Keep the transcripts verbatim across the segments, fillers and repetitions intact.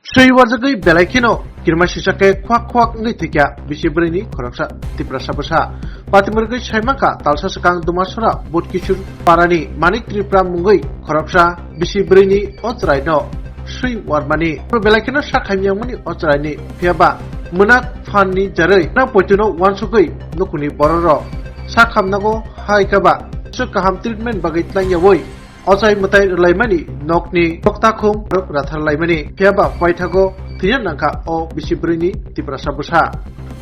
Swi warjagwi belai kheno kirima sisa khe khwak khwak wngwi thwikha bisi bwrwini khoroksa Tiprasa bwsa. Patimurgwi saimankha talsa swkang Dumasora Bodhkishur parani Manik Tripura mungwi khoroksa bisi bwrwini o chwraino swi warmani. Belai kheno sak hamyangmani o chwraini, phiyaba mwnak phanni jarwi na poituno wansugwi nukuni bororok sak hamnago hai khe ba swk kaham treatment bagwi tlangyawi ochai mwtai rwlaimani nokni toktakhung rok ratharlaimani, phiyaba paithago thwina nangkha o bisi bwrwini Tiprasa bwsa.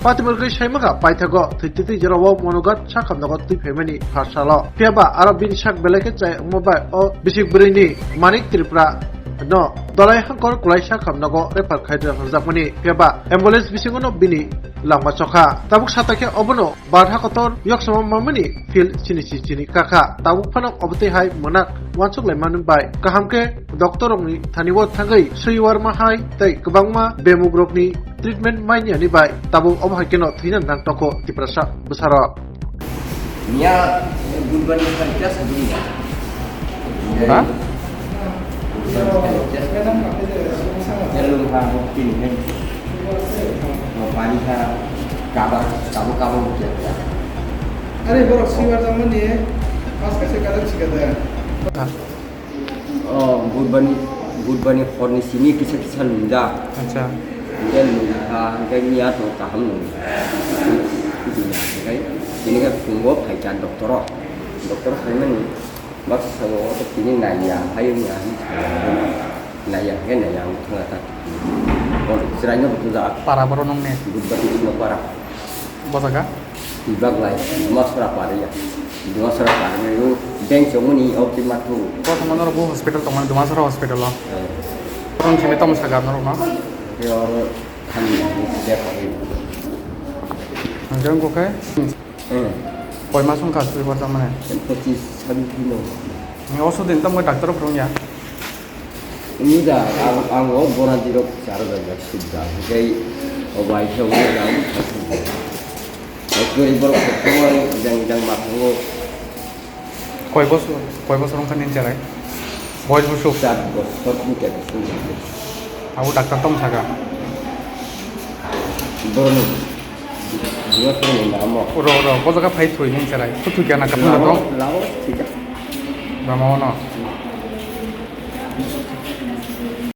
Patimurgwi saimankha paithago thwitwtwi jorao monogat sakhamnago twi phaimani pharsalo, phiyaba aro bini sak belai khe chai wngma bai o bisi bwrwini Manik Tripura no Dolai Hangkor Kulai sakhamnago refer khai rwjakmani, phiyaba ambulance bisingono bini langma chokha. Tabuk satakhe obono Barha kotor yoksama mamani phil chini si chini kakha. Tabuk phano obotwi hai mwnak wansuk laimani bai kaham khe doctor rokni thani o thangwi swi warma hai tei kwbangma bemuk rokni treatment manyani bai tabuk obo hai kheno thwina nang tongkho Tiprasa bwsarok. Nia Budbani sari kya sabuni ya? Ha? Hello, ha, kini hai. Pani ha, kaba, kabo, kabo, kya, kya. Are borok sibar jangmani pas kaisa kadar chikada. O Budbani, Budbani horni sini kisa kisa lunda. Acha. Hingke lunda, hingke niya to kaham nung. Hingke ini ke phungo phaikha doctor o. Doctor phaimani. Baksa o tini naiya, hayung ya, naiya, hingke naiya, ang thangna ta. Chwraino butuda. Para borok nung ne? Budbati no para. Bo jaga? Tibak lai, Dumasora para ya. Dumasora para ya, yo, bank chomoni, o ti mathu. Bo tongma norok bo hospital tongma, Dumasora hospital o. Eh. Tong simi tamo saga norok no? Yo, khan, dia kari. Ang jang ko kai? Eh. Koi mas wngkha sui borjak mane? Pochis, sabis dino. Ni oso din tamo doctor phurung ya? Ini da, ang, ang o bona dirok charo da jak suk da. Hikai o bai khe o da. O kori borok khe jang, jang ma thango. Koi bosor, koi bosor wngkha nini cherai? Boyos bosor? Char bosor ni khe suk. Abo doctor tong saka. Boroni. Dua sini nama. Ro, ro, bo jaga phai thoi nini cherai. Kuthu kya na kathang lama, dong? Lama, thika. Lama ono.